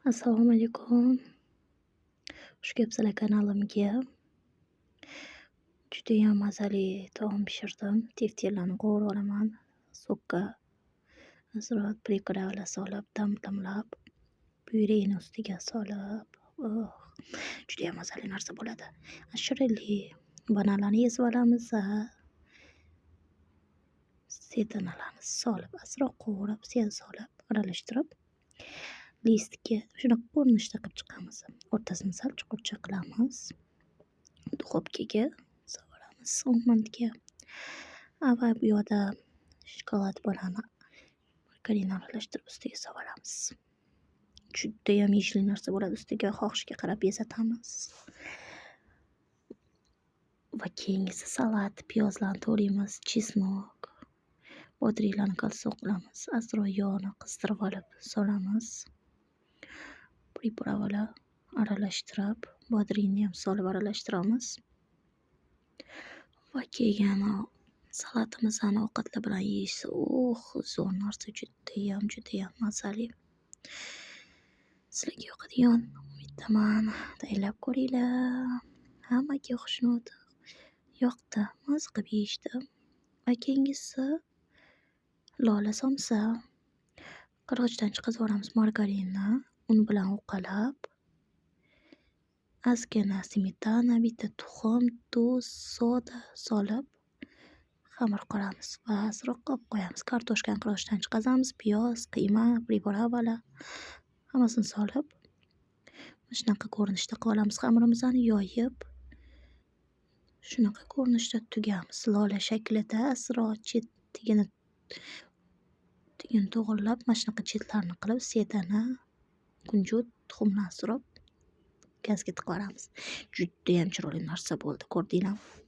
Assalomu alaykum. Xush kelibsizlar kanalimga. Judayam mazali taom pishirdim. Teftellarni qovurib olaman. Sokka ozroq priprava solib, dam-damlab, pyureni ustiga solib, oh, judayam mazali narsa bo'ladi. Shirinlik, bananlarni ezib olamiz. Sedanalarni solib, ozroq qovurib, sen solib, aralashtirib, listga shunaqa ko'rinishda qilib chiqamiz. O'rtasini sal chuqurcha qilamiz. Duxovkaga solamiz 10 minutga. Va bu yoqda shokolad bilan margarin aralashtirib, ustiga solamiz. Judayam yeyishli narsa bo'ladi. Ustiga xohishga qarab bezatamiz. Va keyingisi salat. Piyozlarni to'g'raymiz, чеснок, bodringlarni кольцо qilamiz. Ozroq yog'ni qizdirib olib solamiz. Приправа lar aralashtirib, bodringniyam solib aralashtiramiz. Va keyin salatimizni ovqatlar bilan yeyishsa, uh, zo'r narsa, judayam, judayam mazali. Sizlarga yoqadigan umiddaman. Tayyorlab ko'ringlar. Hammaga xushnud yoqdi. Maza qilib yeyishdi. Va keyingisi lola somsa. Qirg'ichdan chiqazib yuboramiz margarinni, un bilan uqalab, ozgina smetana, bitta tuxum, tuz, soda solib, xamir qilamiz va ozroq olib qo'yamiz. Kartoshkani qirg'ichdan chiqazamiz, piyoz, qiyma, приправа lar hammasini solib, mana shunaqa ko'rinishda qilib olamiz xamirimizni yoyib, shunaqa ko'rinishda tugamiz. Lola shaklida ozroq chetligini tagini to'g'irlab, mana shunaqa chetlarini qilib, sedana, kunjut, tuxumlarni surib, gazga tiqib yuboramiz. Judayam chiroyli narsa bo'ldi, ko'rdinglarmi?